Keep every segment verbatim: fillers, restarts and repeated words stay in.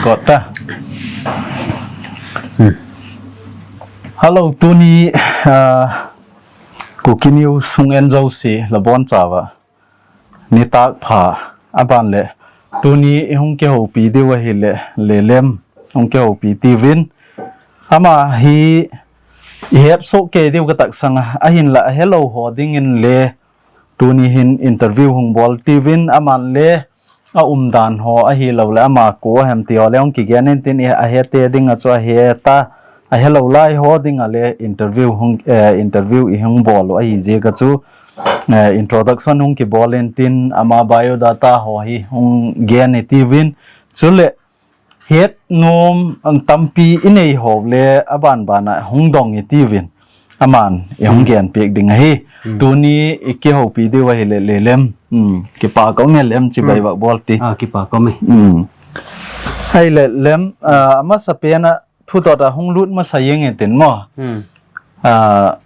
Kota. Hmm. Hello, tuni, ah, Kuki News hung en jouse, labon chauva. Nitak pha, aban le, tuni i hung kihoupi diu ahile, Lelem, hung kihoupi tiuvin. Ama hi, i hetsoh kei diu ka taksanga, ahinla, ahelou ho dingin le, tuni hin interview hung bol tiuvin, aman le, a umdan ho ahilou le, ama koi ham ti ho le hung kigen intin, i ahe te dinga chu ahe ta, ahelou lai ho dinga le interview hung, eh, interview i hung bol u ahi jeh a chu, eh, introduction hung kibol intin, ama biodata ho hi hung gen i tiuvin, chule, het nom, um, tampi i nei ho le, aban bana hung dong i tiuvin. Aman, i hung Hmm. gen pek ding ahi. Hmm. Tuni i kihoupi diu ahile, Lelem. Hmm. Kipa ka um e Lem chibai Hmm. vah bol ti. Ah, kipa ka um e. Hmm. Ahile, Lem, ah, amasapen a thudot a hung lut masa jeng intin mo. Hmm. Ah,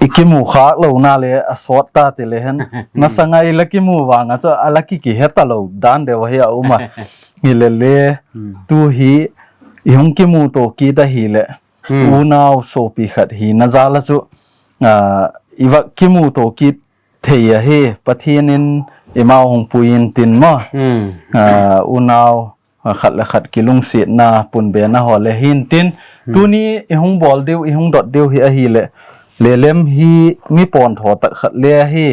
i kimu khah louna le asot ta ti le hen. Masanga i la kimu vanga chu a la ki kihe talou dan deu hi a um a. Hile le, Hmm. tu hi, i hung kimuto kit ahile. Hmm. Unau sopi khat hina jal a chu, ah, i va kimuto kit thei ahi, Pathen in i ma hung pui intin mo. Hmm. Ah, unau, ah, khat le khat kilungsetna, punbena ho le hintin. Hmm. Tuni i hung bol diu, i hung dot diu hi ahile, Lelem hi mi pontho tak khat le ahi.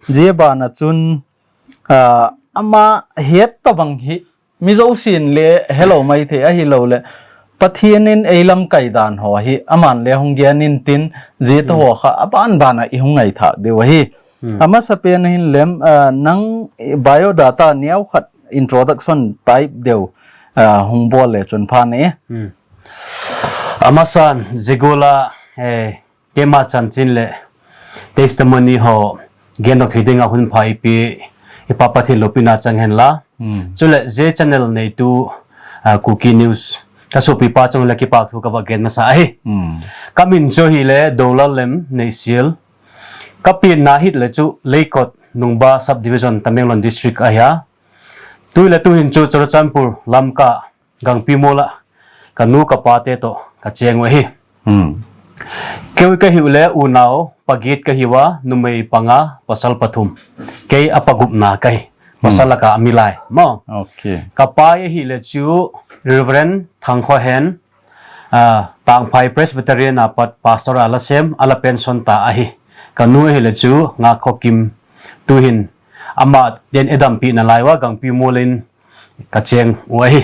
Jeh bana chun, ah, ama het tabang hi, mi jousen le helou maithei ahilou le, Pathen in ei lamkai dan ho hi, aman le hung gen intin, jeh Hmm. ho kha, aban bana i hung ngaithah diu ahi. Hmm. Amasapen a hin Lem, ah, nang biodata neo khat introduction type deu, ah, hung bol le chun pha ne. Hmm. Amasan, jigula, eh, keima chanchin le testimony ho gen dok thei dinga hun pha i pe, i Pa Pathen loupina chang hen la. Hmm. Chule, je channel neitu, ah, Kuki News, ka sopi pa chunga le kipa thu ka va gen masa ahi. Hmm. Ka min chu hile, Dolal Lem Neihsial. Ka penna hile chu, Leikot, Nungba Subdivision, Tamenglong District ahi a. Tule tuhin chu, Churachandpur, Lamka, Gangpimol a, ka nu ka pa te toh, ka cheng u ahi. Hmm. Keu ka hiu le unau, paget ka hiu a, numei panga, pasal pathum. Kei a pagupna ka hi. Hmm. Pasal a ka milai. Mo. Okay. Ka pa ahile chu, Reverend Thangkhohen, ah, Tangphai Presbyterian a pat pastor a la sem, a la pension ta ahi. Ka nu ahile chu, Ngakhokim, tuhin, ama ten edampi nalai uva, Gangpimol in, ka cheng u ahi.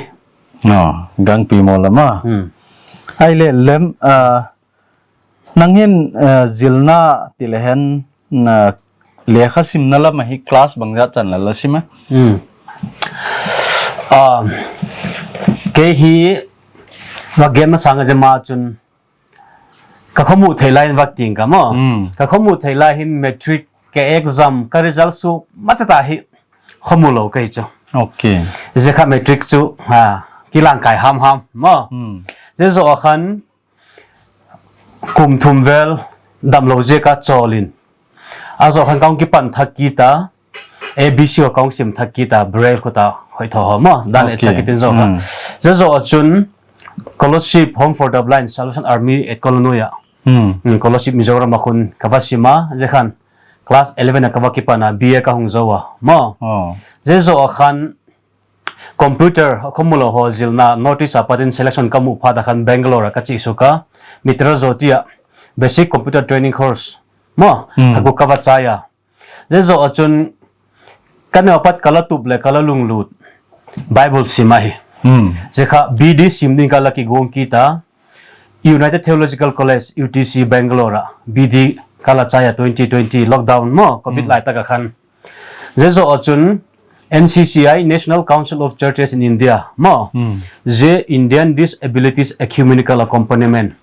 No, Gangpimol lama. Hmm. Ahile Lem, ah, nang hin, ah, jilna ti le hen, na lekha simna lama hi class bang jat chan la la sim a? Hmm. Ah, kei hi va gen masang a jema chun ka khomu thei lai in vak ting ka mo. Hmm. Ka khomu thei lai hin matric ka exam ka result su machata hi khomu lou ka hi chu. Okay. Jeh kha matric chu, ha, kilang kai ham ham mo. Hmm. Jeh joh a khan kum thum vel damlou jeh ka chol in. Ajoh khan ka hung kipan thak kit a, A B C ho ka hung sim thak kit a, Braille khuta hoitho ho mo, dan et sa Okay. kitin joh kha. Hmm. Jeh joh a chun, Scholarship, Home for the Blind, Salvation Army at Kolonui a. Hmm. Hmm, Scholarship Mizoram a khun ka va sim a, jeh khan class eleven a ka va kipan a, B A ka hung jou a, mo. Oh. Jeh joh a khan computer, khomu lou ho jilna, North East a patin selection ka mu phat a khan Bangalore a ka che suk a, Mitra Jyoti a, basic computer training course, mo, Hmm. ka gu ka va chai a. Jeh joh a chun, ka neo pat ka la tup le ka la lunglut Bible sim ahi. Hmm. Jeh kha B D sim ding ka la kigong kit a, United Theological College, U T C, Bangalore a, B D ka la chai a twenty twenty lockdown mo, covid Hmm. lai tak a khan. Jeh joh a chun, N C C I, National Council of Churches in India, mo. Hmm. Jeh Indian Disabilities Ecumenical Accompaniment.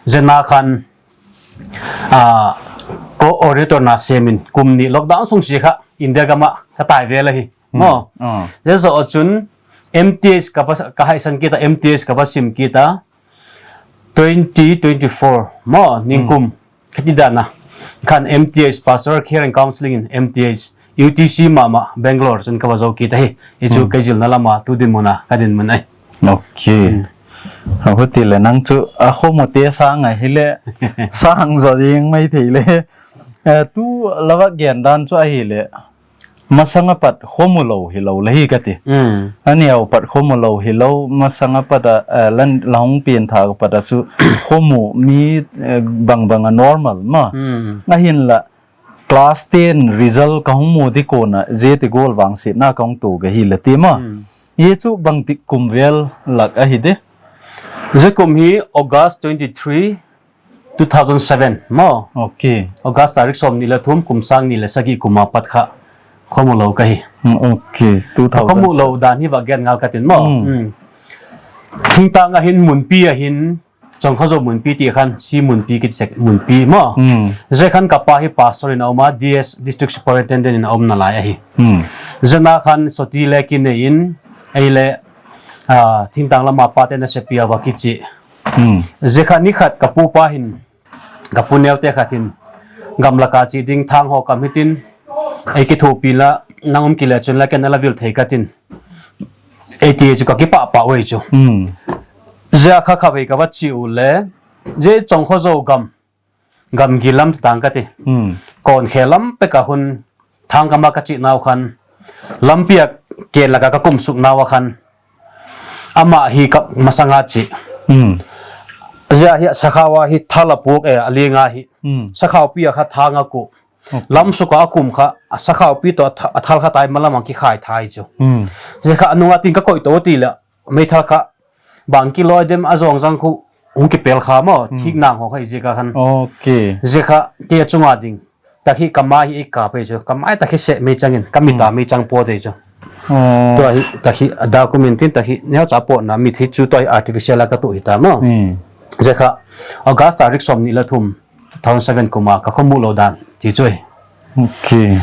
Jeh na khan, ah, coordinator na sem in, kum ni lockdown sung si kha, India gam a ka tai vel ahi. Hmm. Mo. Ah. Jeh joh a chun, M T H ka va, ka haisan kit a, M T H ka va sim kit a, twenty twenty-four, mo, Hmm. ningkum, ka ti dan a. Khan M T H, Pastoral Care and Counseling in M T H, U T C mama Bangalore chun kava jou kit ahi. Hichu Hmm. kei jilna lama tu dinmun a kadinmun ahi. Okay. Hmm. Ahuti le nang chu akhomu te sanga hile sang jo jing mai thei le. Eh, tu lava gen dan chu ahile. Masanga pat khomu lou hilou le hi kati. Hmm. Aneo pat khomu lou hilou, masanga pat a, eh, lan, lahung pin tha pat a chu khomu mi, eh, bang bang a normal ma. Hmm. Ahinla class ten result kahung mu di kona, jeti gol vangsetna kahung to ga hile ti ma. Hmm. Ye chu bangtik kum vel lak ahi de. Jekum hi August twenty-three, two thousand seven, mo? Okay. August tarik som ni le thum, kum sang ni le sagi kuma pat kha. Khomu lou kahi. Hmm, okay. Two thousand. Khomu lou dan hi va gen ngal katin mo. Hmm. Hmm. Thingtang ahin munpi ahin, Chongkhojo munpi ti khan, si munpi kit sek munpi mo. Hmm. Je khan kapa hi pastor in a um a, D S, District Superintendent in a um nalai ahi. Hmm. Jena khan soti le kinei in, ei le, ah, thingtang lama pa te na sepia va kichi. Hmm. Je khan ni khat kapu pa hin, kapu neo te khat hin, gamla ka chi ding thang ho kam hitin, ei kithopi la, nang um kile chun la ken la vil thei katin. Ei ti chu ka kipah pah uai chu. Hmm. Jia kha kha vei ka va chi u le, je Chongkhojo gam, gam gilam tang kati. Hmm. Kon khe lam pe ka hun thang kama ka chi nau khan, lampi a ken la ka ka kum suk nau khan, ama hi ka masanga chi. Hmm. Jia hi sakhawa hi thala puk e, alinga hi. Hmm. Sakhaw pi a kha thanga ku. Okay. Lam suka akum kha, a sakhaw pi to a tha-, a thal kha tai malam ang kikhai thai chu. Hmm. Je kha anunga tin ka koi to ti la, mei thal kha, bang ki loi dem a jong jang khu, hung kipel kha mo, Hmm. thik nang ho kha i je ka khan. Okay. Je kha, ke chunga ding, ta khi kamai hi i ka pe chu, kamai ta khi se mei changin, ka mi ta Hmm. mei chang po te chu. Oh. Tua hi, ta khi, a document tin ta khi, neo cha po na mi thi chu tua hi artificial a ka tu hi ta mo. Hmm. Je kha, August tarik som ni le thum, two thousand seven kuma ka khomu lou dan, ti chu e. Okay.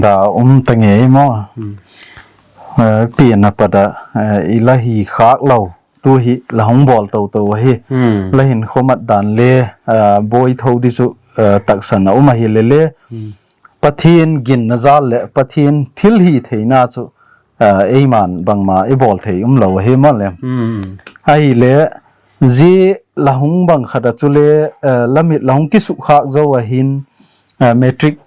Da um ta nge mo. Hmm. Eh, pi na pa da, eh, i la hi khak lou. Tu hi la hung bol to to hi. Hmm. La hin khomat dan le, eh, boi tho di chu, eh, taksan a um ahi le le. Hmm. Pathian ginna jal le Pathian thilhithei na chu, ah, eiman bangma i bol thei um lou ahi mo le. Hmm. Ahi le, ji la hung bang khat a chu le, ah, la mit la hung kisukha jou ahin, ah, matric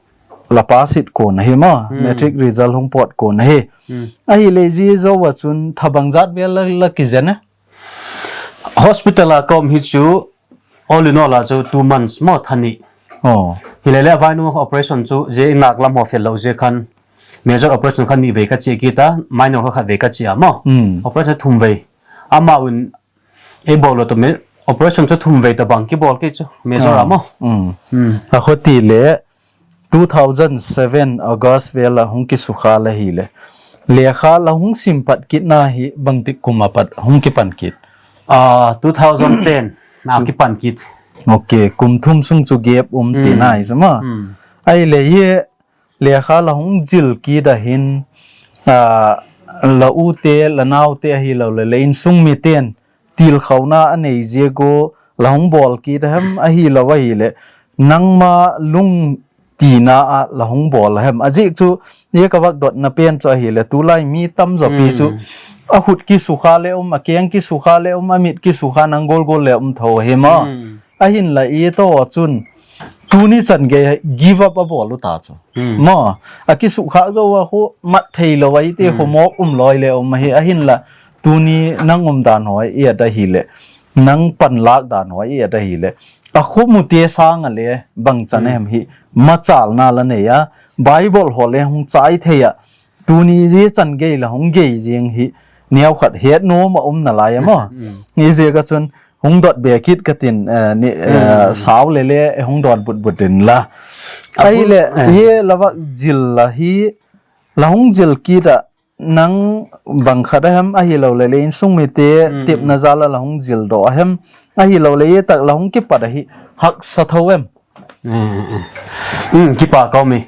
la pass it kon ahi mo, Hmm. matric result hung pot kon ahi. Hmm. Ahi le, ji jou a chun thabang jat vel la, la kijen a. Hospital a ka um hi chu, all in all a chu two months mo tha ni. Oh. Hi le le a vainu operation chu je i nak lam ho fel lou je khan major operation khan ni vei ka chi kit a, minor kha khat vei ka chi a mo. Hmm. Operation thum vei. Ama un e bol lo to me operation chu thum vei ta bang ki bol ki chu major a mo. Hmm. Hmm. A khoti le Two thousand seven August vel a hung kisukha la hi le. Lekha la hung sim pat kit na hi bangtik kum a pat hung kipan kit. Ah, two thousand ten na kipan kit. Okay, kum thum sung chu gap um ti Hmm. na hi zama. Hmm. Ahi le ye lekha la hung jil kit a hin, ah, la u te, la nau te ahi lou le, le insung mi ten tilkhouna a nei jia go la hung bol kit a hem ahi lou ahi le nangma lung tina a la hung bol a hem. A jik chu, ye ka vak dot na pen chu ahi le, tulai mi tam jo pi chu, Hmm. a hut kisukha le um, a keng kisukha le um, a mit kisukha nang gol gol le um tho ahi mo. Hmm. Ahin la i to chun, tuni chan gei give up a bol u ta chu. Hmm. Mo, a kisukha jo a khu mat thei lou ai te Hmm. khu mo um loi le um ahi, ahin la, tuni nang um dan hoi i at ahi le, nang panlak dan hoi i at ahi le. A khu mu te sang a le, bang chan Hmm. hem hi, machal na la nei a, Bible ho le hung chai thei a, tuni ji chan gei la hung gei jing hi, neo khat het nom a um na lai a mo. Hmm. Ni je ka chun, hung dot be kit ka tin, eh, ni, eh, Hmm. sau le le, eh, hung dot but but din la. A Ahi bul-, le, eh. ye la vak jil la hi, la hung jil kit a, nang bang khat a hem ahi lou le le insung mi te Hmm. tip na jal a la hung jil do a hem ahi lou le ye tak la hung kipat a hi haksa tho em. Hmm, hmm, hmm. Hmm, kipa ka um e.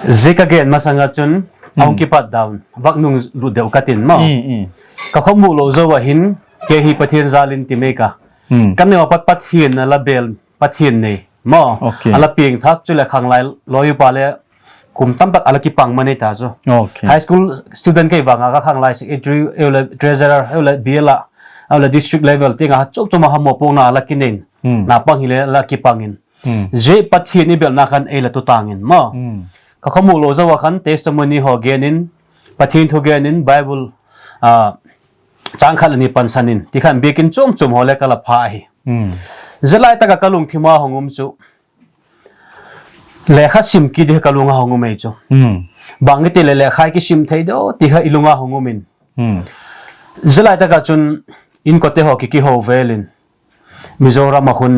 Je ka gen masang a chun, a hung Hmm. kipat down. Vak nung lut deu ka tin mo. Hmm, hmm. Ka khomu lou jo a hin, ke hi Pathian jal in ti mai ka. Hmm. Ka neo a pat Pathian a la bel, Pathian nei. Mo. Okay. A la pieng thak chu le khang lai loi u pa le kum tamtak ala kipang mani ta chu. Okay. High school student kei vanga ka khang lai secretary, eule treasurer, eule B L a, eule district level tinga chom chom a hamo pong na ala kinin. Hmm. Na pang hile ala kipangin. Hmm. Je Pathen i belna khan ei la tu tangin mo. Hmm. Ka khomu lo zawa khan testimony ho genin, Pathen thu genin, Bible, ah, chang khat le ni pansanin, ti khan biakin chom chom ho le ka la pha hi. Hmm. Je lai taka ka lungthima hong um chu, lekha sim kit di ka lunga hong um ei chu. Hmm. Bang iti le lekha kisim thei do, ti ha i lunga hong umin. Hmm. Je lai taka chun inkote ho ki kiho velin. Mizoram a khun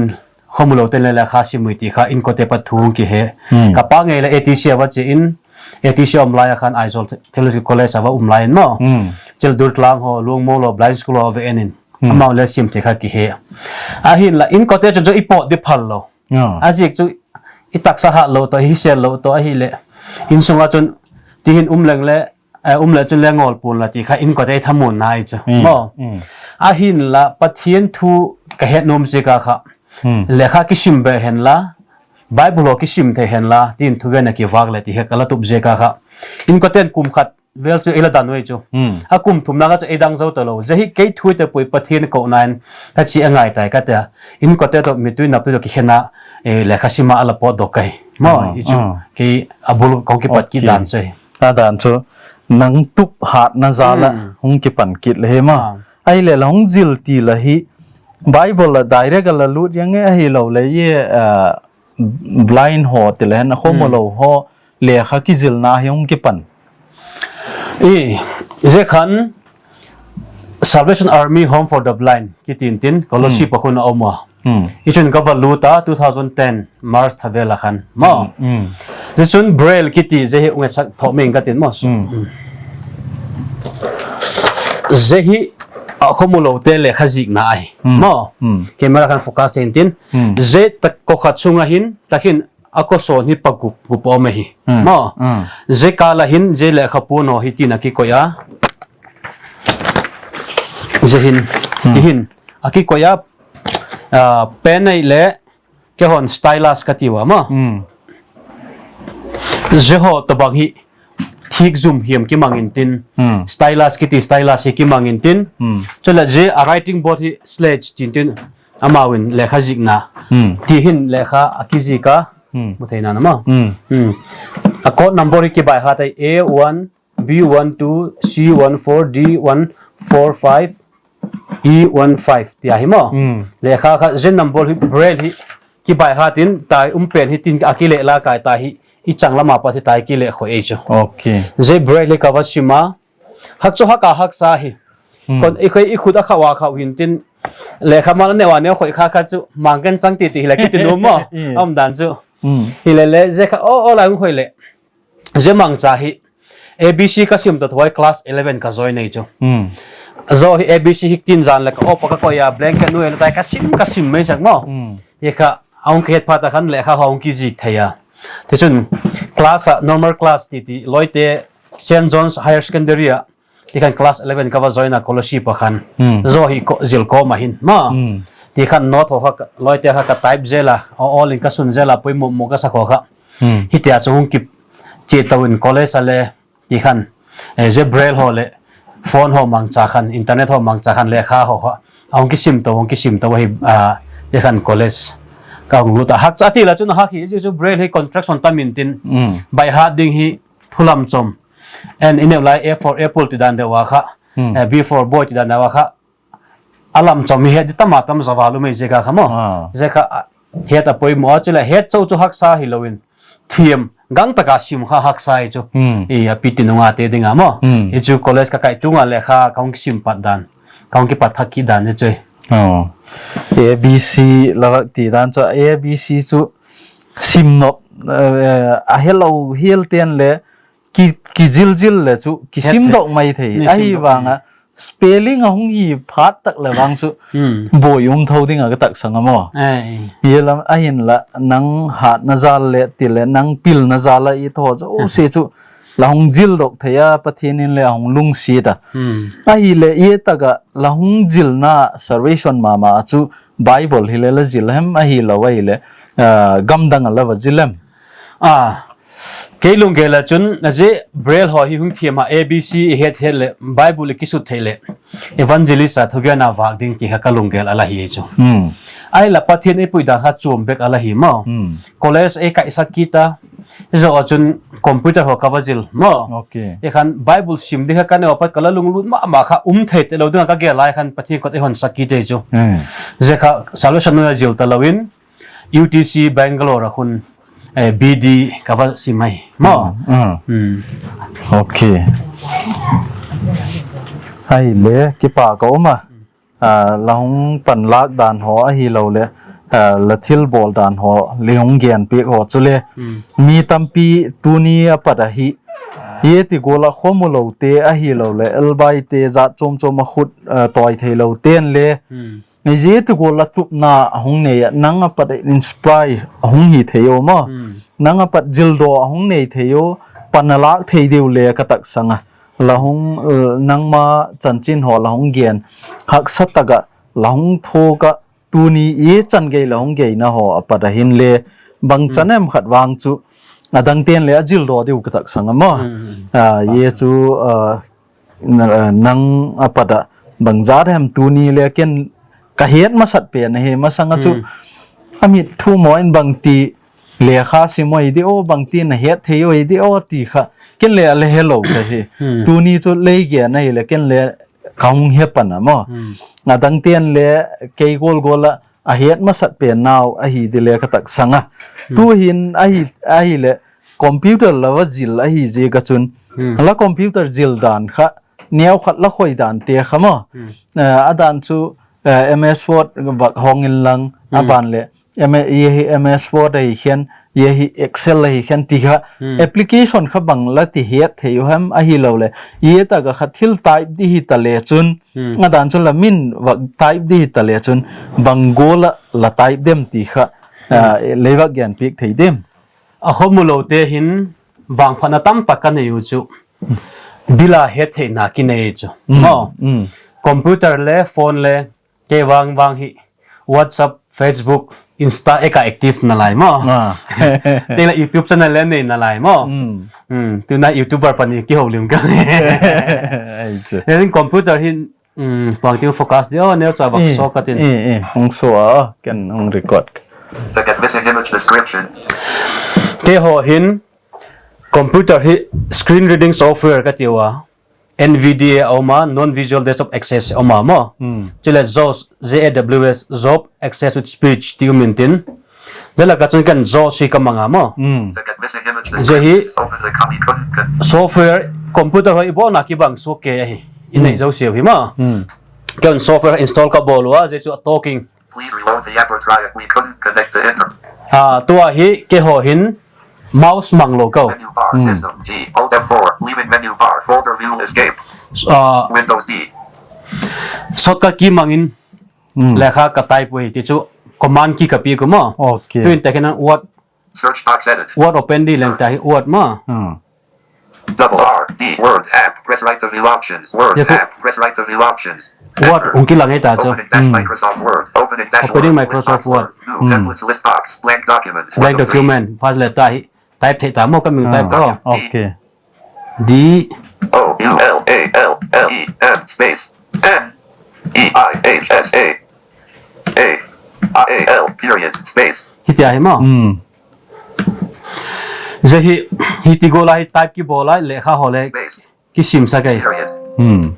khomu lo ten le lekha sim ui ti kha inkote pa thu kihe. Hmm. Ka pa ngei le A T C ava che in, A T C um lai a khan Aizawl Theological College ava um lai in mo. Hmm. Chil Durtlang ho, Lungmong lo, Blind School ho ave enin. Hmm. Amau le sim ti kha kihe. Ahin la inkote chu chu i pot di phal lo. Ah. A zik chu i taksa ha lo to, i sel lo to, ahile. Insunga chun tihin um leng le, eh, um le chun le ngol pun la ti kha inkote thamun na i chu. Hmm. Mo. Hmm. Ahin la Pathen thu ka het nom si ka kha. Hmm. Lekha kisim be hen la, Bible ho kisim thei hen la, tin thu ve na kivak le ti he ka la tup je ka kha. Inkoten kum khat vel chu ei la dan ui chu. Hmm. A kum thum na ka chu ei dang zo ta lo. Je hi kei thu te pui Pathen ko nan ka chi a ngai tai ka te. Inkote to mi tui na pi to ki khena, eh, lekha sima ala pot do kai. Mo, ah, i chu, ah, kei abul kong kipat ki, okay, dan chu. A dan chu nang tup hat na za la, hmm, hung kipan kit le he ma. Ah. Ai le la hung zil ti la hi Bible la direct la lut yang e ahi lo le ye, ah, blind ho ti le hen a khomu, hmm, lo ho lekha kizilna hi hung kipan. I, je khan Salvation Army Home for the Blind kitin tin Colossae, hmm, pa khun a um a. Hmm. I chun ka va lut a two thousand ten March tha vel a khan. Mo. Hmm. Hmm. Je chun Braille kiti je hi unge sak tho meng ka tin mo. Hmm. Hmm. Je hi a khomu lo te lekha zikna ai. Hmm. Mo. Hmm. Camera khan focus in tin. Hmm. Je ta ko khat sunga hin, ta khin a ko son hi pa gup, gup om ahi. Hmm. Mo. Hmm. Je kala hin, je lekha pun ho hi tin a kikoi a. Je hin, hmm, ti hin. A kikoi a, ah, pen nei le, ke hon stylus ka ti wa mo. Hmm. Je ho to bang hi, thik zum hiam kimangin tin. Hmm. Stylus kiti stylus hi kimangin tin. Hmm. Chule je a writing board hi sledge tin tin. Amau in lekha zikna. Hmm. Ti hin lekha a kizik a. Hmm. Mu thei na na mo. Hmm. Hmm. A code number hi kibai ha tai A one, B one two, C one four, D one four five, E one five. Ti a hi mo. Hmm. Lekha kha je number hi Braille hi kibai ha tin tai um pen hi tin a kile la kai ta hi. I chang lama pa hi tai kile kho ei chu. Okay. Je Braille hi ka va sima. Hak chu hak a haksa hi. Hmm. Kon i khoi i khut a kha wa kha hin tin. Lekha ma la ne wa ne khoi kha kha chu mangken chang ti ti hi la kiti nu mo. Hmm. Am dan chu. Hmm. Hi le le je kha o, o la hung khoi le. Je mangcha hi. A B C ka sim to thoi class eleven ka join nei chu. Hmm. Zo hi A B C hi tin zan le ka o pa ka koi a blanket nu e le tai ka sim ka sim mai sak mo. Hmm. Hi kha a hung kihet phat a khan lekha ho hung kizik thei a. Ti chun class a, normal class ti ti, Loite Saint John's Higher Secondary a, ti khan class eleven ka va join a Colossae pa khan. Hmm. Zo hi ko, zil ko ma hin ma. Hmm. Ti khan note ho kha, Loite kha ka type zel a, o, o ling ka sun zel a, pui mo mo ka sa kho kha. Hmm. Hi ti a chu hung kip che to in college a le, ti khan, eh, je Braille ho le, phone ho mangcha khan, internet ho mangcha khan, lekha ho kha. A hung kisim to, hung kisim to hi, ah, ti khan college. Ka hung lut a hak cha ti la chun hak hi, je chu Braille hi construction tam in tin. Hmm. By heart ding hi thulam chom. And in lai A for apple ti dan de wa kha. Hmm. Eh, B for boy ti dan de wa kha. A lam chom hi het di tama tam za va lu mei je ka kha mo. Ah. Je kha, ah, het a poimo a chu le het chou chu haksa hi lo in. Thiam, gang taka sim kha haksa i chu. Hmm. I a pi ti nunga te dinga mo. Hmm. I chu college ka kai tunga lekha ka hung kisim pat dan. Ka hung kipat thak kit dan i chu. Oh. A B C la ti dan chu, A B C chu sim nop, eh, a hello hial ten le ki, ki jil jil le chu, ki sim dok mai thei. Ni sim dok mai. Ahi vanga, spelling a hung hi phat tak le vang chu, hmm, boi um tho ding a ka tak sang a mo. Ai. Ye lam a hin la, nang hat na zal le, ti le, nang pil na zal a i tho chu, hmm, se chu, la hung jil dok thei a, Pathen in le a hung lungsi ta. Hmm. Ahi le, i taka, la hung jil na salvation mama chu, Bible hi le la jil hem, ahi lo, ahi le, ah, gam dang a la va jil hem. Ah, Kei lunggel a chun, ajeh Braille ho hi hung them a, A B C i het het le, Bible i kisut thei le, Evangelist a thugen a vak ding ti kha ka lunggel a la hi chu. Hmm. Ahi la Pathen eipui dan kha chom bek a la hi mo. Hmm. College ei kaisak kit a, i jo a chun computer ho ka va jil mo. Okay. I khan Bible sim ding kha ka neo pat ka la lunglut mama kha um thei te lo ding a ka gel lai khan Pathen kot eihon sak kit e chu. Hmm. Jeh kha Salvation Army a jil ta lo in, U T C Bangalore a khun, eh, B D ka va sim ahi. Mo? Hmm, hmm. Hmm. Okay. Ahi le, kipa ka um a. Ah, la hung panlak dan ho ahi lo le, ah, la thil bol dan ho, le hung gen pek ho chu le. Hmm. Mi tampi tuni a pat a hi. Ye ti gol a khomu lo te ahi lo le, elbai te jat chom chom a khut, ah, toi thei lo ten le. Hmm. Ni ji tu gol a tupna a hung nei a, nang a pat inspire a hung hi thei o mo. Hmm. Nang a pat jildo a hung nei thei o, pan a lak thei diu le ka taksang a. La hung, eh, nangma chanchin ho la hung gen. Haksa tak a, la hung thok a, tuni i chan gei la hung gei na ho a pat a hin le, bang chan em khat vang chu, a dang ten le a jildo diu ka taksang a mo. Hmm. Ah, ye chu, ah, Na-, nang a pat a bang jat hem tuni le ken ka het masat pen ahi masang a chu. Hmm. A mit thu mo in bang ti lekha sim o i di o, bang ti na het thei o i di o ti kha. Ken le a le he lo ka hi. Hmm. Tuni chu lei gen ahi le ken le ka hung he pan a mo. Hmm. A dang ten le kei gol gol a, a het masat pen nau ahi di le ka taksang a. Hmm. Tu hin ahi, ahi le computer la va jil ahi jeh ka chun. Hmm. La computer jil dan kha, neo khat la khoi dan te kha mo. Hmm. Eh, a dan chu, eh, M S Word va hong in lang, a Hmm. ban le, M-, ye hi M S Word ahi khen, ye hi Excel ahi khen ti kha, Hmm. application kha bang la ti het thei u hem ahi lo le, ye ta ka kha thil type di hi ta le chun, Hmm. a dan chu la min va type di hi ta le chun, bang gol a la type dem ti kha, ah, Hmm. lei va gen pek thei dem. A khomu lo te hin vangphatna tam tak ka nei u chu. Bila het theina ki nei chu. Mm, mo. Mm. Computer le, phone le, kei vang vang hi WhatsApp, Facebook, Insta, eka active na lai mo. Ah. Te la YouTube channel le nei na lai mo. Mm. Mm. Tuna YouTuber pani ki ho lim ka. Ai chu. Then computer hin, mm, pang ting focus di, oh, neo cha vak Eh, so ka tin. Eh, eh, hung so a, ken hung record. Second missing image description. Kei ho hin computer hi screen reading software ka ti u a. N V D A a um a, non visual desktop access a um a mo. Hmm. Chule JAWS, J A W S, JAWS access with speech ti um in tin. Jala ka chun ken JAWS hi ka mang a mo. Hmm. Second missing image Je hi description. Open the comic con-, con- software computer ho i bol na kibang so ke ahi. I nei Hmm. jo siu hi mo. Hmm. Ken software install ka bol u a, je chu a talking. Please reload the app or try it. We couldn't connect the internet. Ah, tua hi kei ho hin mouse mang lo ko. Menu bar, Hmm. system, G, Alt F four, leaving menu bar, folder view, escape. Ah, Windows D. Shortcut key mang in Hmm. lekha ka type u hi ti chu command key ka pe u mo. Okay. Tuin te khen an Word Search box edit. Word open di leng ta hi Word mo. Hmm. Double R, D, Word, app, press right to view options, Word, Ya ku- app, press right to view options. Word, Enter. Hung kilang e ta chu. Opening dash Hmm. Microsoft Word, opening dash Opening Word, Microsoft Word. New Hmm. templates list box, blank document, Blank Word document. First letter hi. Type thei ta mo ka min Ah, type ko. Okay. D. O U L A L L E N space N E I H S A A I A L period space. Hitia hi mo. Hmm. Je hi, hiti gol a hi type kibol a, lekha ho le Space. Kisim sa kei. Period. Hmm.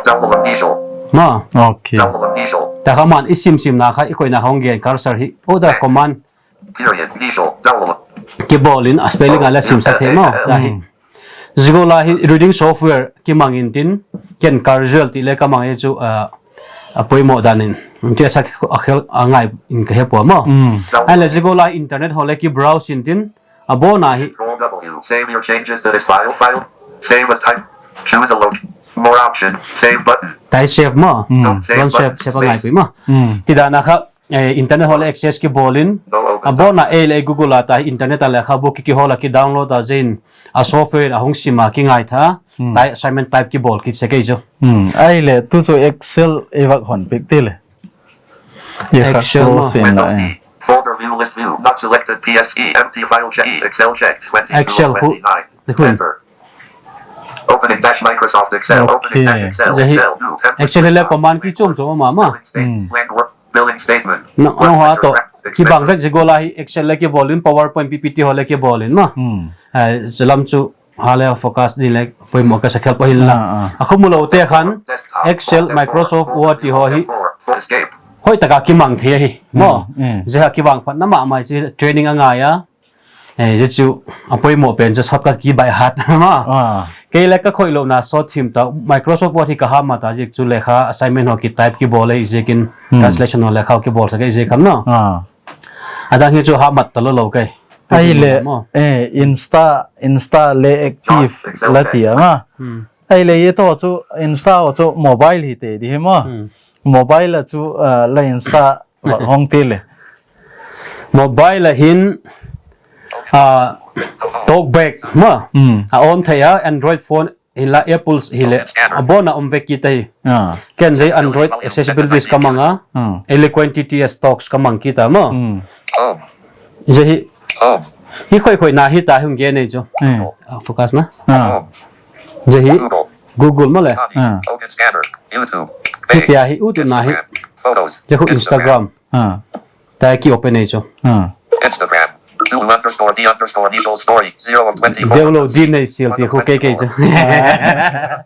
Double initial. Ma. Okay. Double initial. Ta kha man i sim sim na kha i koi na hung gen cursor hi. O da Back. Command. Period. Initial. Double. Kibol in a spelling a la sim sa thei mo. Hmm. La hi. Ji gol a hi reading software kimang in tin ken Cursor ti le ka mang e chu, ah, a poimo dan in. Ti a sa a khel a ngai in ka he poi mo. Hmm. Ahile ji gol a internet ho le ki browse in tin a bon a hi. Control W. Save your changes to this file. File. Save as type. Choose a location. More option. Save button. Tai save mo. Hmm. Don't save Don't save, button. Save a ngai poi mo. Hmm. Ti dan a kha Eh, internet ho le access kibol in. No open. A bon a ei le Google a ta internet a lekhabu ki, kihol a ki download a jin a software a hung sim a kingai tha. Hmm. Tai assignment type kibol kit se kei chu. Hmm. Ahile tu chu Excel ei vak hon pek te le. Ye kha Excel so mo. Sin la, eh. Folder view list view. Not selected. P S E. Empty file check. Excel check. Twenty-two Excel khu- twenty-nine. Enter. Opening dash Microsoft Excel. Opening dash Okay. Excel. Jehi Excel new. Template Excel le window. Command key chom chom ama ma. Billing statement. Hmm. Blank work. Billing statement. No, no, ha to. Expenditure. Kibang vek jigol a hi Excel le kibolin, PowerPoint, P P T ho le kibolin ma. Hmm. Eh, jalam chu ha le focus din le poimo kasa khel pa hin la. Ah, ah. Akhumu lou te khan Desktop. Excel, Alt F four. Microsoft Word ti ho hi. Alt F four. Escape. Hoi taka kimang thei hi. Mo. Hmm, hmm. Jeha kibang phat na ma mai chi training angai a. Eh, je chu, apoimo pen chu shortcut key by heart ma. Ah. Kei le ka khoi lou na sot thim ta, Microsoft Word hi ka ha ma ta, je chu lekha assignment ho ki type kibol le, je kin Hmm. translation ho lekha kibol sa ke, je kam no. Ah. Adang hi chu ha mat ta lou lou kei. Ahile, Mo. eh, Insta, Insta le active John, Excel la ti a ma. Hmm. Ahile, ye to chu Insta ho chu mobile hi te di hi ma. Hmm. Mobile la chu, ah, la Insta hong te le. Mobile a hin, ah, talkback ma. Hmm. A on thei a Android phone hin la Apple hi le. Scanner. A bon a um vek kit a hi. Ah. Ken jei Android accessibility ka mang a. Hmm. Eloquent T T S talks ka mang kit a ma. Hmm. Home. Jei hi. Home. Hi khoi khoi na hi ta hung gen nei chu. Hmm. Ah, focus na. Ah. Home. Jei hi. Google. Google ma le. Body. Ah. Open scanner. YouTube. Hi Page. Tia hi u tu na hi. Instagram. Photos. Jei khu Instagram. Instagram. Ah. Ta ki open nei chu. Ah. Instagram. Two underscore D underscore initial story. Zero of twenty-four. Deulou di nei sil ti khu kei kei chu. Ah.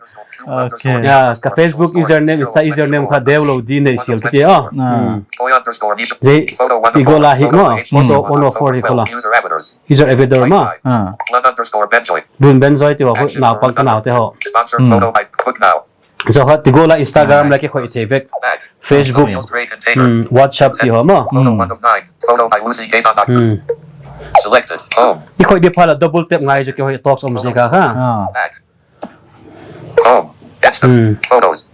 Okay. Ya, ka Facebook username, Insta username kha Deulou di nei sil ti, oh. Ah. Hmm. Boy underscore Nisha. Jei, Photo one of four. Igola hi, no? Photo Hmm. one oh four hi kola. User avatar. User avatar ma. Ah. Blood underscore Benjoy. Dun Benjoy ti wa khu, Action nau pang ka nau te ho. Sponsor Hmm. photo by click now. Jei kha tigola Instagram Ah. la ki khoi thei vek. Back. Facebook. Thumbnails tray container. Hmm, WhatsApp ti ho ma. Photo Hmm. one of nine. Photo by Lucy K. Tanaka. Hmm. Selected. Home. I khoi di pha la double tap ngai chu ki hoi talks um se ka ha. Ah. Back. Home. Insta. Hmm. Photos.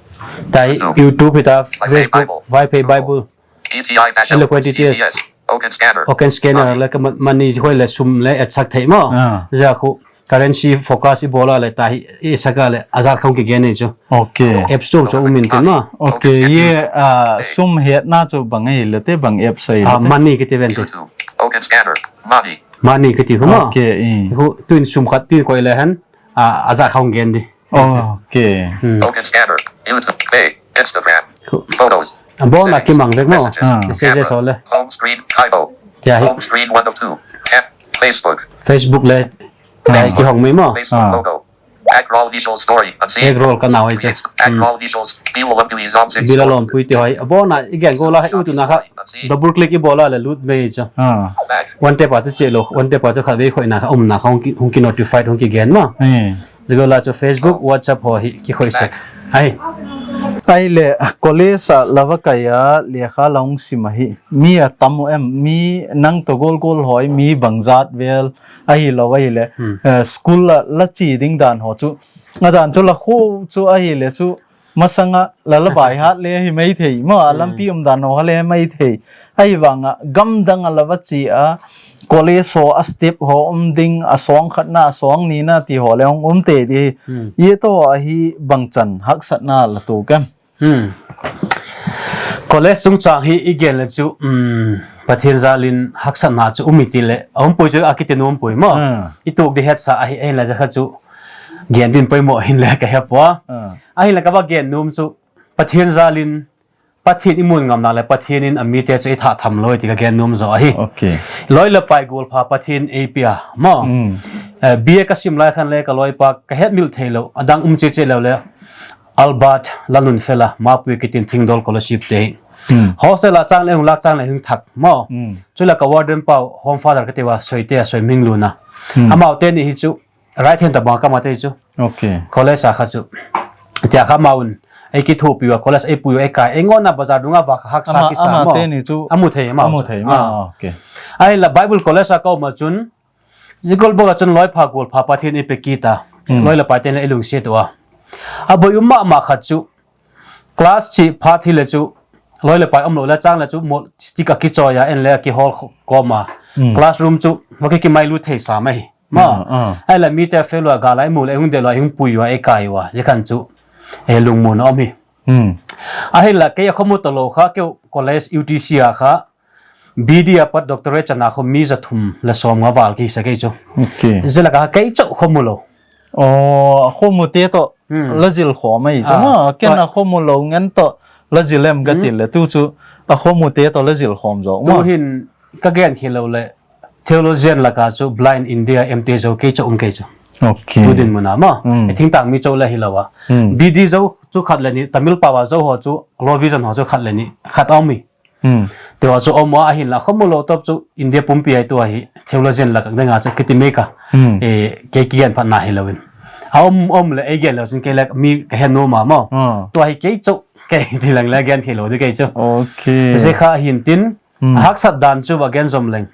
Tai YouTube. YouTube hi ta, Wi-Fi Facebook, Bible. Wi-Fi Bible. T T I dash L. Eloquent T T S. T T S. Open scanner. Open scanner. Copy. Le ka ma-, mani khoi le sum le et sak thei mo. Ah. Jei khu currency focus i bol a le ta hi i saka le a jat khong ki gen nei chu. Okay. Apps chu chu um in tin ma. Okay, ye, ah, sum het na chu bang hi le te bang apps hi le Ah, te. Money kiti ven te. YouTube. Open scanner. Money. Money kiti khu ma. Okay, i. Khu tuin sum khat tin koi le hen. Ah, a jat khong gen di. Okay. Hmm. Open scanner. YouTube. Pay. Instagram. Khu. Photos. A bon a Settings. Kimang vek mo. Messages. Ah. Messages Camera. Ho le. Home screen. Kaibo. Tia hi. Home screen one of two. App. Facebook. Facebook le. Ah. Dai ki hong mai mo. Facebook Ah. logo. Background visual story. Unseen. Background ka nau ai Three che. Inst-, background Hmm. visuals. Bilalom Pui Zom Zing Bilalom Pui ti hoi. A bon a i gen go la hai u tu na kha. Unseen. Double click i bol a le lut mai chu. Ah. Back. One tap a tu che lo. One tap a tu kha ve khoi na kha um na kha hung ki, hung ki notified hung ki gen ma. Eh. Jei go la chu Facebook, WhatsApp ho hi ki khoi sek. Ai. Ahile, college a la va kai a, lekha la hung sim a hi. Mi a tam u em, mi nang to gol gol hoi, mi bang jat vel, ahilou, ahile. Hmm. Eh, school la, la chi ding dan ho chu. A dan chu la khu chu ahile chu, masanga la la bai hat le hi mai thei, mo a Hmm. lampi um dan ho ha le mai thei. Ahivanga, gamdang a la va chi a, college ho a step ho um ding, a song khat na, a song ni na ti ho le hung um te di. Hmm. Ye to a hi bang chan haksatna la tu kem. Hmm. College chungchang hi i gen le chu, um, Pathen jal in haksatna chu um i ti le, a um pui chu a kiti nom pui mo. Hmm. I tuk di hetsa a hi, a hin la ja kha chu gen din poimo hin le ka he poi. Hmm. A hin la ka va gen nom chu Pathen jal in Pathen i mun ngam na le Pathen in a mi te chu i tha tham loi ti ka gen nom jo a hi. Okay. Loi le pai gol pha Pathen ei pia mo. Hmm. Eh, B A ka sim lai khan le ka loi pa ka het mil thei lo, a dang um che che lo le Albert Lalnunfela, Mapui kitin Thingdol Scholarship te. Hmm. Hostel a chang le hung lak chang le hung thak mo. Hmm. Chu la ka warden pau, home father ka ti wa, Soite a Soiming Luna. Hmm. Amau te ni hi chu right hand ta ba ka ma te chu. Okay. College a kha chu. Tia kha maun. Ei ki thupi wa college ei pui wa ei kai. Ei ngona bazar dunga va kha haksa Ama, kisa ama mo. Te ni chu. Amu thei ma. Amu chu. Thei ma. Ah. Okay. Ai la Bible college a ka um a chun. Jigol boga chun loi pha gol pha Pathen i pe kita. Hmm. Loi le pai ten le i lungset ua. A boi um mama khat chu. Class chi phat hi le chu. Loi le pai um lo le chang le chu mo stick a kichoi a en le a kihol kho-, koma. Hmm. Classroom chu. Wa ki ki mai lu thei sa mai. Ma. Hmm, hmm. Ai la mi te fail ua ga lai mu le hung de lo hung pui ua e kai ua. Ye khan chu. E lungmon om hi. Hmm. A hi la ke a khomu to lo kha ke college U T C a kha. B D apat doctorate chana kho mi ja thum le som nga val kisa kei chu. Okay. Jeh laka kei chauh khomu lou. Oh, khomu te to Hmm. la jil khom ai chu Ah, ma, ken pa- a khomu lou ngen to la jil em ka Hmm. ti le tu chu a khomu te to la jil khom jo. Tu Ma. hin ka gen khi lou le theologian laka chu blind India M T jou kei chauh um kei chu. Okay. Tu dinmun a ma. Hmm. E thingtang mi chauh le hi lou a. Hmm. B D jou chu khat le ni, Tamil pao a jou ho chu, low vision ho chu khat le ni, khat a um hi. Hmm. Tiho chu um a ahin la, khomu lou top chu India pumpi ai tu ahi, theologian laka ding a chu kiti mai ka. Hmm. E, kei kigen phat na hi lou in. A um, um le, ei gen lou chun kei le mi ka he nom a mo. Ah. Tu ahi kei chauh, kei ti lang le gen khi lou di kei chu. Okay. Jeh kha hin tin, Hmm. haksat dan chu va gen jom leng.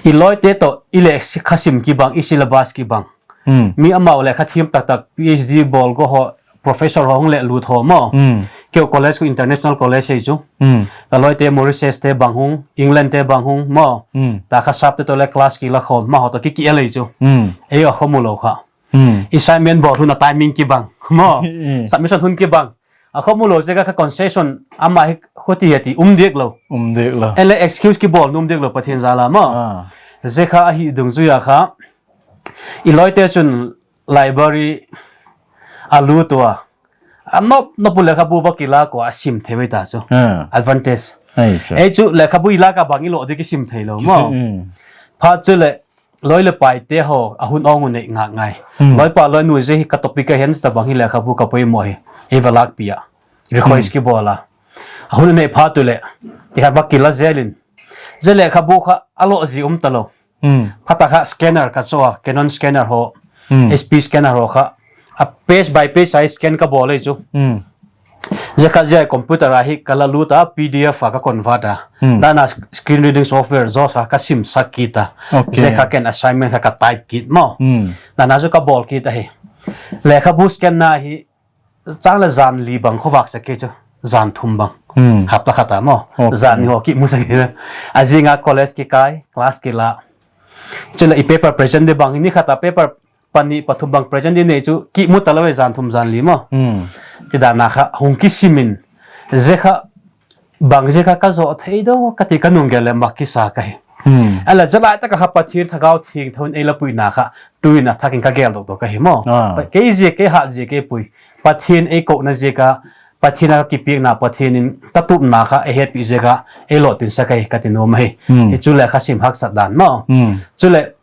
I loi te to, i lekha sim kibang, i syllabus kibang. Hmm. Mi amau lekha thiem tak tak, P H D bol go ho, professor ho hung le lut ho mo. Hmm. Keu college ko international college sei chu. Hmm. Ka loi te Mauritius te bang hung, England te bang hung mo. Hmm. Ta kha sap te to le class kila khom, ma ho to ki ki el ei chu. Hmm. Ei a khomu lou kha. Hmm. Assignment bol hun a timing kibang mo. Hmm. Submission hun kibang. A khomu lou jeh kha concession ama hi khuti heti um diak lou. Um diak lou. Ele excuse kibol um diak lou Pathen jal a mo. Ah. Jeh kha ahi dungjuia kha. I loi te chun library a lut ua. A nop, nop u lekhabu va kila ko a sim thei vei ta chu. Ah. Advantage. Ai chu. Ei chu lekhabu i la ka bang i lo di ki sim thei lou mo. Hmm. Phat chu le loi le pai te ho, a hun ong u nei ngak ngai. Hmm. Loi pa loi nu jeh hi ka topic a hen ta bang hi lekhabu ka poimo hi. Ei va lak pi a. Request Hmm. ki bol a. A hun nei phat tu le. Ti kha va kila jel in. Jeh lekhabu kha a lo ji um ta lou. Hmm. Phat a kha scanner ka cho a, Canon scanner ho. Hmm. H P scanner ho kha. A page by page size scan ka bol ei chu. Hmm. Jeh kha jeh computer a hi ka la lut a, P D F a ka convert a. Hmm. Dan a screen reading software, JAWS a ka sim sak kit a. Okay. Jeh kha ken assignment kha ka type kit mo. Hmm. Dan a chu ka bol kit a hi. Lekhabu scan na hi chang le jan li bang khovak sa kei chu. Jan thum bang. Hmm. Hapta khat a mo. Okay. Jan ni ho ki mu sa kei. A jing a college ki kai, class ki la. Chu le i paper present di bang ni khat a paper pani pathum bang present di nei chu ki mu ta lou e jan thum jan li mo. Hmm. Ti dan a kha hung ki sim in. Jeh kha bang jeh kha ka jo thei do ka ti ka nung gel le mak kisa ka hi. Hmm. A la jeh lai ta ka kha Pathen Thagau Theng thon ei la pui na kha tu in a thak in ka gel do do ka hi mo. Ah. Pa-, kei jeh kei hat jeh kei pui. Pathen ei ko na jeh ka Pathen a ka kipik na Pathen in ka tup na kha ei het pi jeh ka ei lo tin sa ka hi ka ti nom hi. Hmm. Hi chu le kha sim haksat dan mo. Hmm. Chu le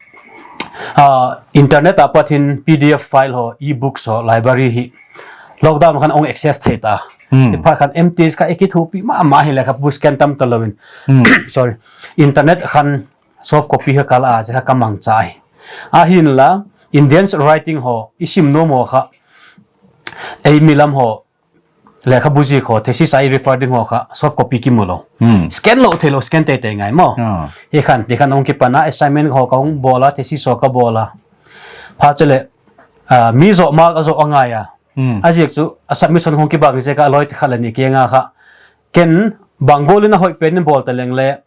Ah, internet a pat hin P D F file ho, e-books ho, library hi lockdown khan ong access thei ta. Hmm. Ipha khan M T S ka ikithupi ma, ma hi lekhabu scan tam ta loin. Hmm. Sorry. Internet khan soft copy ha kala a, je kha ka mangcha hi. Ahin la, Indians writing ho, isim nom ho kha, ei milam ho, lekhabu ji kho, thesis a i refer ding ho kha, soft copy kimu lou. Hmm. Scan lou thei lou, scan tei tei ngai mo. Ah. Hi khan, ti khan ong kipan a, assignment ho ka ong bol a, thesis ho ka bol a. Pha chu le, ah, mi jo mark a jo a ngai a. Hmm. A jik chu, a submission hong kibang je ka loi ti kha le ni ki nga kha. Ken, bang bol in a hoi pen in bol ta leng le,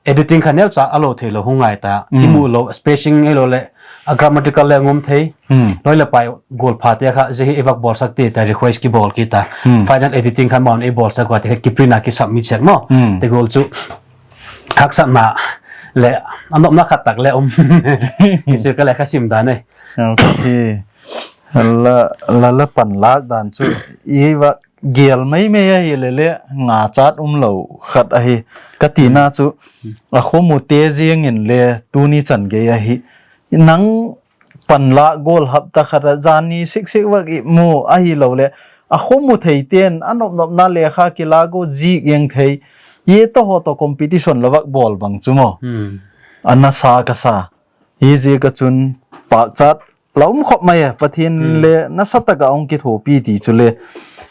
editing kha neocha a lo thei lou hung ngai ta. Hmm. Imu lou, spacing ei lou le, a grammatical le ngum thei. Hmm. Loi le pai gol pha te kha, je hi i vak bol sak ti ta, request kibol ki ta. Hmm. Final editing kha maun ei bol sak wa te kha kiprint a ki submit sek mo. Hmm. Te gol chu, haksatna le, a nopna khat tak le um. Hi chu ka le kha sim dan e. Okay. La, la, la pan lak dan chu, i va gel mai mai ahi le le, nga chat um lou khat ahi. Ka tina chu, a khomu te jing in le, tuni chan gei ahi. Nang pan lak gol hapta khat a jan ni sik sik vak i mu ahi lou le, a khomu thei ten, a nop nopna lekha kila go jik eng thei. Ye to ho to competition la vak bol bang chu mo. Hmm. A na sa ka sa. Hi jeh ka chun pak chat la um khop mai a, Pathen Hmm. le nasa tak a ong kithopi ti chu le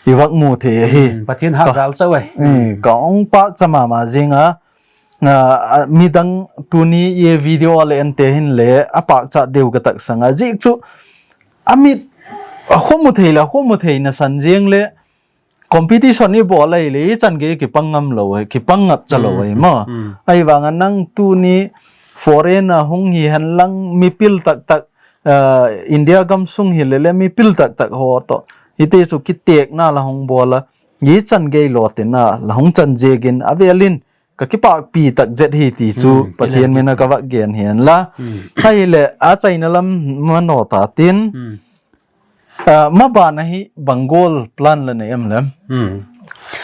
i vak mu thei ahi. Hmm, Pathen hak Ka- jal chau e. Hmm, ka ong pak cha ma ma jing a, a, a, midang tuni ye video a le en te hin le a pak chat deu ka tak sang a. Jik chu a mit a khomu thei la, khomu thei na san jing le competition i bol ahi le, i chan gei kipang ngam lou, kipang ngap cha lou Hmm, ahi mo. Hmm. Ahi vang a nang tuni foreign a hung hi hen lang mipil tak tak, ah, India gam sung hi le le mipil tak tak ho to. Hiti chu kitek na la hung bol a, i chan gei lo te na la hung chan jek in a vel in ka kipahpi tak jet hi ti chu Hmm, Pathian kile. mina ka vak gen hian la. Hmm. Hai le a chaina lam mano ta tin. Hmm. Ah, ma ban a hi bang goal plan la nei em lem. Hmm.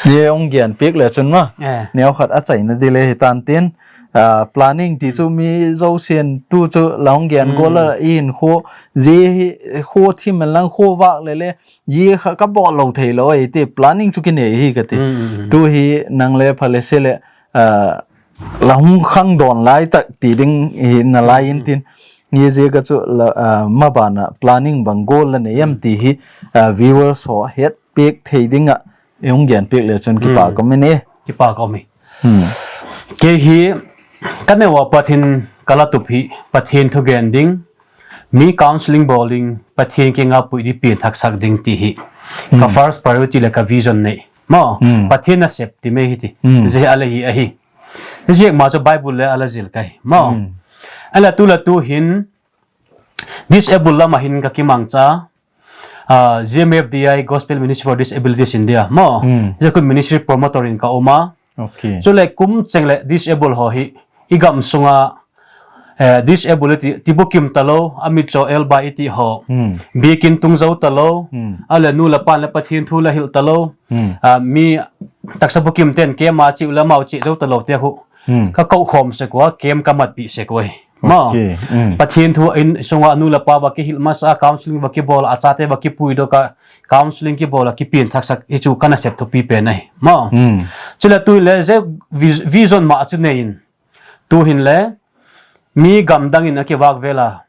Ye ong gen piak le chun ma. Eh. Neo khat a chaina di le hi tan tin. Ah, planning ti chu mi zo sian tu chu la ong gen Hmm. goal la in kho. Ye hi kho thim lang kho vak le le. Ye kha ka bol lo thei lo ai ti planning chu ki nei hi ka ti. Hmm, hmm, hmm. Tu hi nang le pha le se le. Ah, la hung khang don lai tak ti ding hi na lai in Hmm. tin. Ye je ka chu la, ah, ma ban a planning bang goal la nei em Hmm. ti hi, ah, viewers ho het piak thei ding a. Ong gen piak le chun kipa Hmm. ka mi ne. Kipa ka mi. Hmm. Ke hi ka ne wa Pathian ka la tup hi Pathian thu gen ding. Mi counseling bol ding, Pathian ke nga pui di pian thak sak ding ti hi. Ka Hmm. first priority le ka vision nei. Mo, Hmm. Pathian na sep ti me hi ti. Hmm. Je a le hi a hi. Ziak ma chu Bible le a la zil kai. Mo. Hmm. A la tu la tu hin, disable lama hin ka kimang cha. Ah, G M F D I, Gospel Ministry for Disabilities India. Mo. Hmm. Ziak kun ministry promoter in ka um a. Okay. Chu le kum cheng le disable ho hi. I gam sunga, eh, disability, ti bukim ta lo, a mit cho el ba i ti ho. Hmm. Bikin tung zo ta lo. Hmm. A le nu le pa le Pathian thu le hil ta lo. Hmm. Ah, mi taksa bukim ten ke ma chi u le mau chi zo ta lo te hu. Hmm. Ka ko khom se ko, kem ka mat pi se ko. Ma. Okay. Hmm. Pathian thu in sunga nu le pa va ki hil masa, counseling va ki bol, a cha te va ki pui do ka, counseling ki bol a ki pian thak sak i chu ka na sep thu pi pe nai. Ma. Hmm. Chu le tu le je vis-, vision ma chu nei in. Tu hin le mi gam dang in a ki vak vela.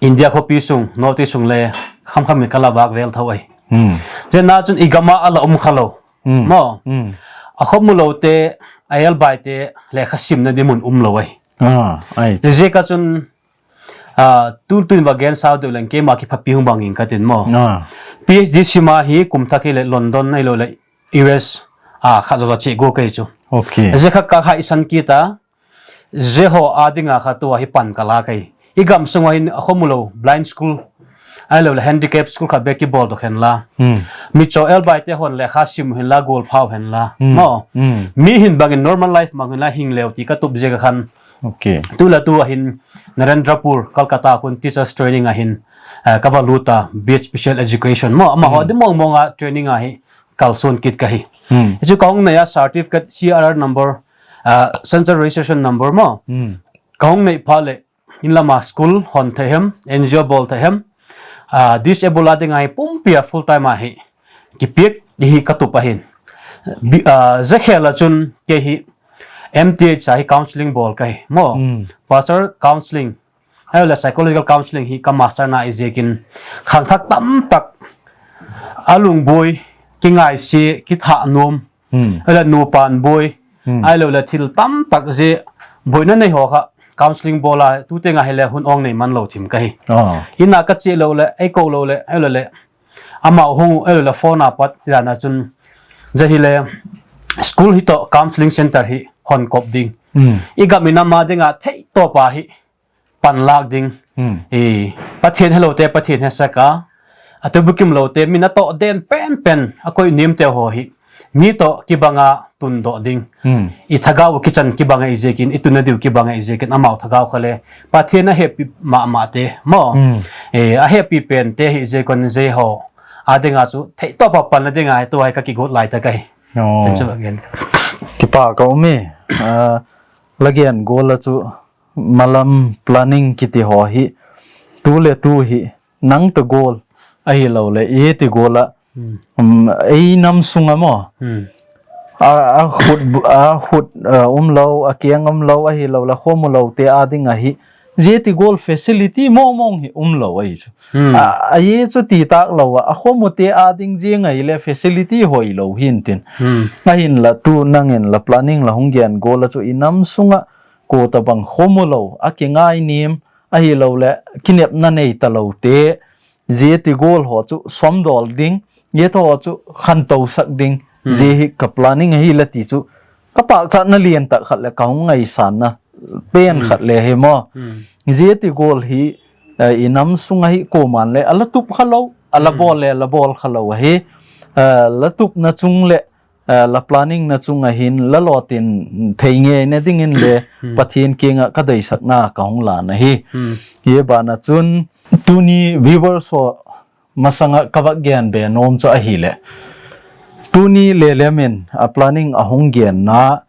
India khopi sung, North East sung le kham kham in ka la vak vel tho ai. Hmm. Je na chun i gam a a la um kha lo. Hmm. Mo. Hmm. A khomu lo te, a el bai te, le kha sim na di mun um lo ai. Ah, ai. Je je ka chun, ah, tu tu in va gen sao de leng ke ma ki phapi hung bang in ka tin mo. Ah. P H D sim a hi kum thak hi le London ai lo le U S a kha zo zo che go kai chu. Okay. Je kha ka kha i san ki ta. Je ho a dinga kha tua hi pan ka la kai. I gam sunga hin a khomu lo blind school. Ai lo le handicap school kha bek ki bol to khen la. Hmm. Mi cho el bai te hon le kha sim hin la gol phau hen la. Hmm. Mo. Hmm. Mi hin bangin normal life mang hin la hing leo ti ka tup je ka khan. Okay. Tu la tu a hin Narendrapur, Kolkata kun teachers training a hin, eh, ka va lut a, B H special education. Mo, ama ho Hmm. di mong mong a training a hi. Kalson kit ka hi. Hmm. Chu ka hung nei a certificate C R R number, ah, central registration number mo. Hmm. Ka hung nei pha le, in lama school hon thei hem, N G O bol thei hem, ah, disable a dinga hi pumpi a full time a hi. Ki piak hi ka tup a hin. Bi-, ah, ze khel a chun ke hi M T H a hi counseling bol ka hi. Mo, Hmm. pastor counseling. Ai le psychological counseling hi ka master na i ziakin khang thak tam tak a lung boi ki ngai si ki tha nuam. Hmm. Ai le nu pan boi. Hmm. Ai lo le thil tam tak je boi na nei ho kha counseling bol a tu te nga hi le hun ong nei man lo thim ka hi. Ah. Ina ka che lo le, ei ko lo le, ai lo le. Ama hung, ai lo le phone a pat ya na chun. Je hi le school hi to counseling center hi hon kop ding. Hmm. I gam ina ma dinga thei to pa hi. Pan lak ding. Hmm. I, Pathian he lo te, Pathian he saka. A tu bukim lo te, min a to den pen pen, a koi nim te ho hi. Mi to kibanga tun do ding. Hmm. I thagau kichan kibanga i zekin, i tun a diu kibanga i zekin, amau thagau kha le. Pathian a happy ma ma te, mo. Hmm. E, a happy pen te hi zekon ze ho. A dinga chu, thei to pa pan a dinga, tu hai ka kigot lai ta kai. Oh. Ten chu again. Kipa ka umi. Ah, lagian goal a chu. Malam planning kiti ho hi, tu le tu hi, nang ta goal, ahi lo le, i ti goal a, Hmm. um, ei nam sunga mo. Hmm. A, a khut, a khut, a um lo, a kiang um lo, ahi lo le, khomu lo te a ding ahi. Zia ti goal facility mo mong hi um lo ahi chu. Hmm. A, a ye chu ti tak lo a, a khomu te a ding zia ngai le facility hoi lo hin tin. Hmm. Ahin la tu nangin la planning la hung gen goal a chu i nam sunga, ko ta bang khomu lo, a kingai nim, ahi lo le, kinepna nei ta lo te, zia ti goal ho chu som dol ding, zia tho chu khan to sak ding, Hmm. zia hi ka planning ahi la ti chu, ka pakchatna lian tak khat le ka hung ngaisanna pen Hmm. khat le hi mo. Hmm. Zia ti goal hi, eh, i nam sunga hi ko man le, a la tup kha lo, a la Hmm. bol le, a la bol kha lo ahi, eh, la tupna chung le, eh, la planning na chunga hin la lotin thei ngei na dingin le Pathen kinga ka deisakna ka hung lan ahi. Hi bana chun tuni viewers ho masanga ka vak gen be nom chu ahile. Tuni Lelem in a planning a hung gen na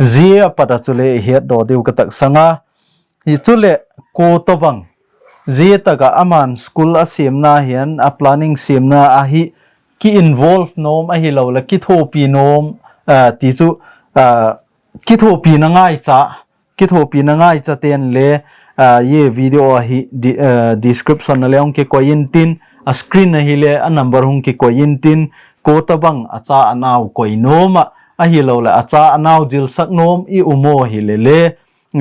zia pat a chule i het do diu ka taksanga. Hi chule ko tobang. Zia taka aman school a siamna hian a planning siamna ahi ki involve nom ahi lo le ki thopi nom, ah, ti chu, ah, ki thopi na ngai cha, ki thopi na ngai cha ten le, ah, ye video ahi di, ah, description na le ong ki koi in tin, a screen ahi le a number hung ki koi in tin, ko tabang a cha a nau koi nom a, ahi lo le a cha a nau zil sak nom i umo hi le le,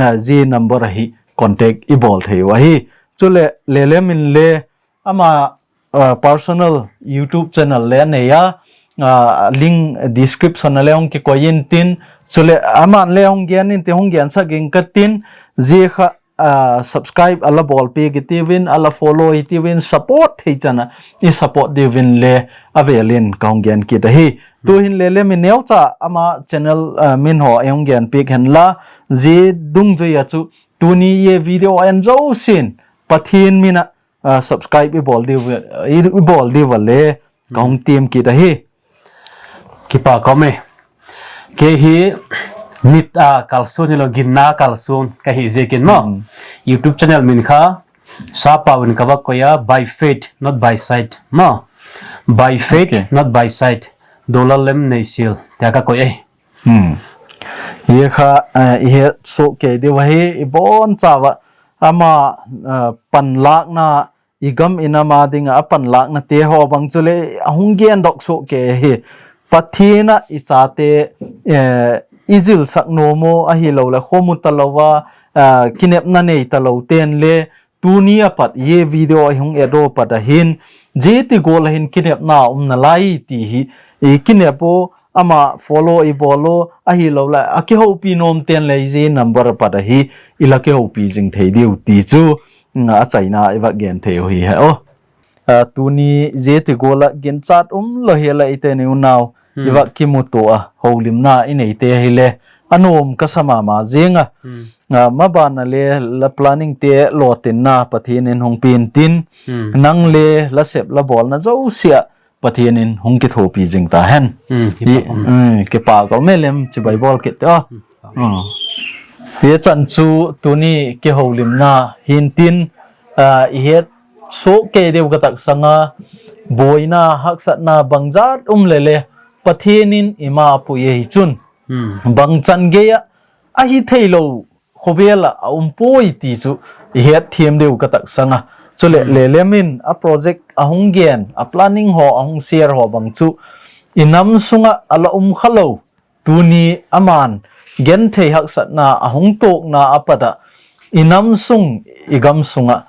ah, zi number ahi contact i bol thei u ahi. Chule Lelem in le ama, ah, personal YouTube channel le nei a, ah, link description a le hung ki koi in tin. Chule aman le hung gen in ti hung gen sak in ka tin. Zi kha, ah, subscribe ala bol pi ki ti vin, ala follow i ti vin, support thei chana i support di vin le avelin ka hung gen ki ta hi. Tu hin Lelem in neu cha ama channel, ah, min ho e hung gen pi khen la zi dung zui a chu tuni ye video en zo sin Pathen mina, ah, subscribe i bol diu, i, i bol diu va le ka hung tim ki ta hi. Kipa ka um e. Ke hi mit a kalsun hi lo ginna kalsun ka hi ziakin mo. YouTube channel min kha Sapa un ka va koi a by faith, not by sight mo. By faith, not by sight. Dollar lem nei sil. Tia ka koi e. Hmm. Ye kha, eh, i het so ke diu va hi i bon cha va. Ama, eh, pan lak na i gam i nam a dinga a pan lak na te ho bang chule a hung gen dok so ke hi. Pathen a i cha te, eh, i zil sak nom u ahi lo le khomu ta lo va, eh, kinep na nei ta lo ten le tuni a pat ye video a hung et o pat a hin, zi ti gol a hin kinep na um na lai ti hi, i kinep u ama follow i bol u ahi lo le, a ki hopi nom ten le zi number a pat a hi, i la ki hopi zing thei diu ti chu, nga a chaina i va gen thei u hi he o. A, tuni zi ti gol a gin chat um lo hi la i te ni u nau, i va ki mu tu a, holimna i nei te hi le, a nom ka sa ma ma zing a. A, ma ban a le la planning te lo tin na Pathen in hung pin tin, nang le la sep la bol na zo sia Pathen in hung ki thopi zing ta hen. Kipa ka um e lem chi bai bol kit te o. Hi chan chu tuni ki holimna hin tin, a, i het so ke diu ka taksanga boina haksatna bang zat um le le Pathen in i ma a pui e hi chun. Bang chan gei a, a hi thei lo khovel a, a um poi ti chu i het thiam diu ka taksanga. Chule Lelem in a project a hung gen, a planning ho, a hung share ho bang chu i nam sunga a la um kha lo. Tuni aman gen thei haksatna a hung tokna a pat a i nam sung i gam sunga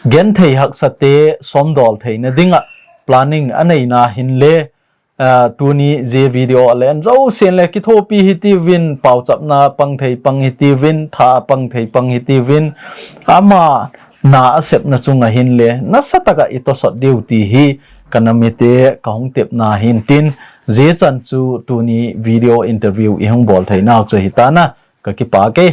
gen thei haksa te somdol theina dinga planning a neina hin le, a, tuni zi video a le en zo sin le ki thopi hi ti vin, pau chapna pang thei pang hi ti vin, tha pang thei pang hi ti vin, ama na a sepna chunga hin le nasa taka i tosot diu ti hi ka nam i te ka hung tepna hin tin, zi chan chu tuni video interview i hung bol thei nau chu hi ta na ka kipa ke.